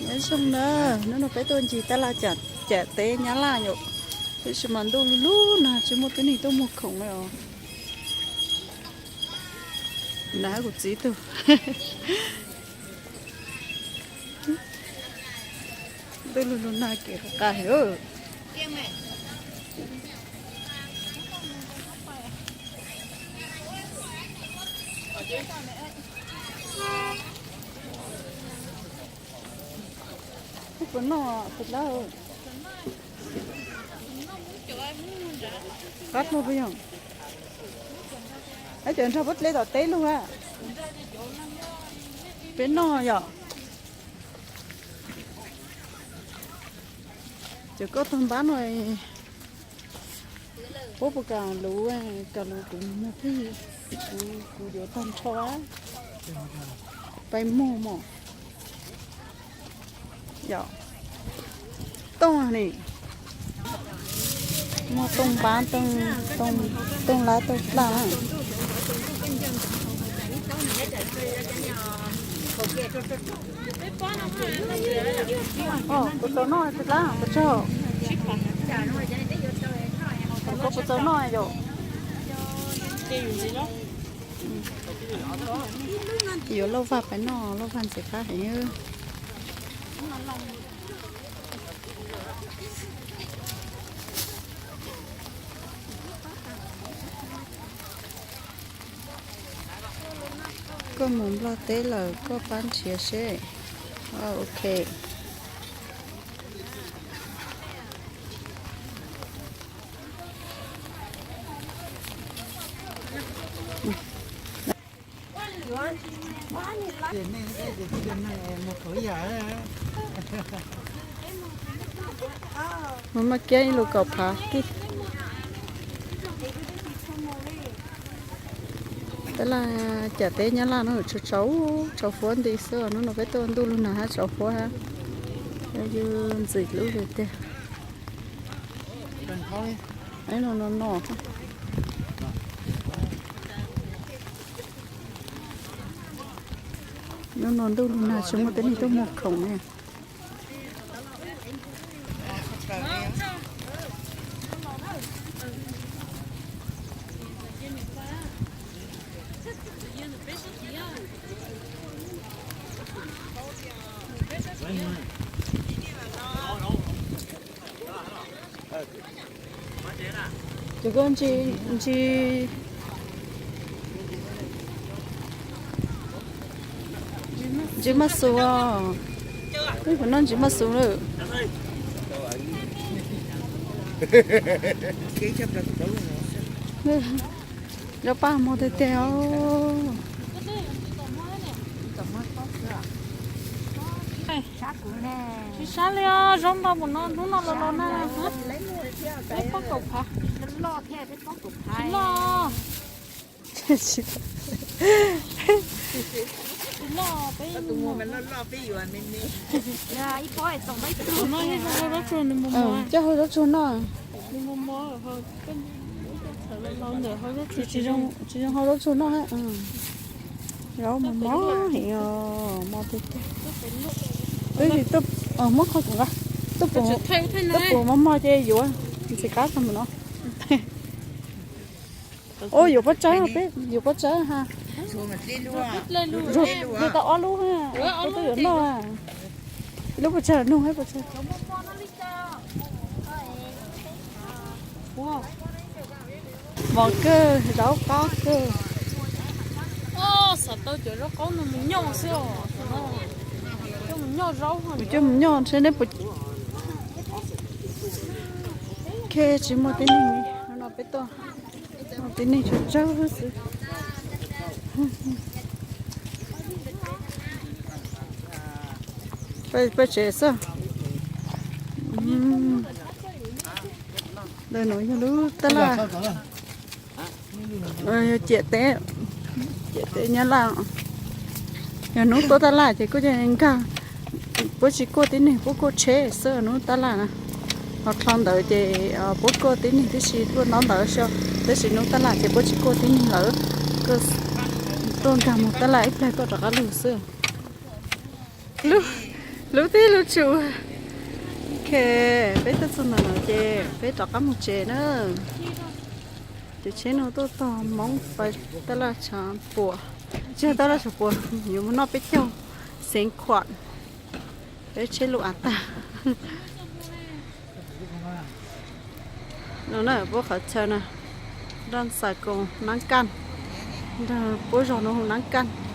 Nyob zoo na, hnub no peb tuaj ncig tab laj cam teb Nyab Laj yom. Tab sis mas ntuj lug lug nag tsis muaj tib neeg tuaj muag khoom li os. Nag kuv txiv tug. Ntuj lug lug nag kev qa heev. Puas noj tus dlab? Qab dlua puas yog? Ab, cov nrog puab dleb tom teb lug a. Peb noj yom. Cov koj tog npab no, puab puas kam luv, kam luv kuv muag pheej, kuv yuav tag nrho. Pais muag mog. Yom, tooj ni, muaj tooj npab, tooj lab, tooj dlaj na. Puas txaus noj tus dlab? Puas tsawg? Koj puas txaus noj yom? Yuav lauj vaj pais noj, lauj vaj ntxim qab heev. Koj mus Nplog teb lawm koj pab nrhiav seb. Ok. Mus maj kiab ib lus kaum phav kib. Tab laj cam teb Nyab Laj no tsaus tsaus, tsaus fuab nti xwb, hnub no peb tuaj ntuj lug nag hab tsaus fuab hab. Yus ntxim lub li tiag. Hnub no ntuj lug nag tsis muaj tib neeg tuaj muag khoom li. Ces koj ntsis, ntsis maj xus os. Wb puas noj ntsis maj xus lawm? Cov paj mog tiag tiag os. Tsis sab li os, zaub nto mus no hnub no los los na. Peb pob kaum phav. Tsis loj. Tsis loj, peb no yog hau zaub tsuag noj. Tsis zoo hau zaub tsuag noj. Zaub mos mos heev os, mos tiag tiag. Twb tsis muab qhov kuv nqa, tuaj pum mos mos ces yuav ntxim qab tag mus no. Ua yuav pob tsawb, peb yuav pob tsawb ha. Zuag tau ob lub ha, koj twb yuav noj. Lub pob tsawg nug pob tsawg. Mos kawg, zaub qab kawg. Xav tau cov zaub qaub no mus nyoj xwb os. Coj mus nyoj zaub, coj mus nyoj seb neb puas. Khe tsis muaj tib neeg, no peb tuaj, muaj tib neeg tsawg tsawg xwb. Peb tsev xwb. Ntawm no yog lub tab laj, yog ciam teb, ciam teb Nyab Laj. Yog hnub tuaj tab laj ces kuj nkag, puab tsis kuaj tib neeg, puab kuaj tsheb xwb hnub tab laj na. Ho dhau ntawd ces puab kuaj tib neeg tib si tuaj ntaub ntawv xwb, tab sis hnub tab laj ces puab tsis kuaj tib neeg lawm. Tuaj nkag mus tab laj ib plag tuaj rov qab lug xwb. Lub, Lub teb lub chaw. Ok, peb tuaj txog ntawm no ces peb rov qab mus tsev na. Ces tsheb no tuaj tog Hmoob pais tab laj tshav puam, tsis yog tab laj tshav puam, yuav mus noj peb caug xeev khuam, peb tsheb lus av tag. No na, puab qhov chaw na, nraj xais koos Nab Kaj, nrog puab zos no hu Nab Kaj.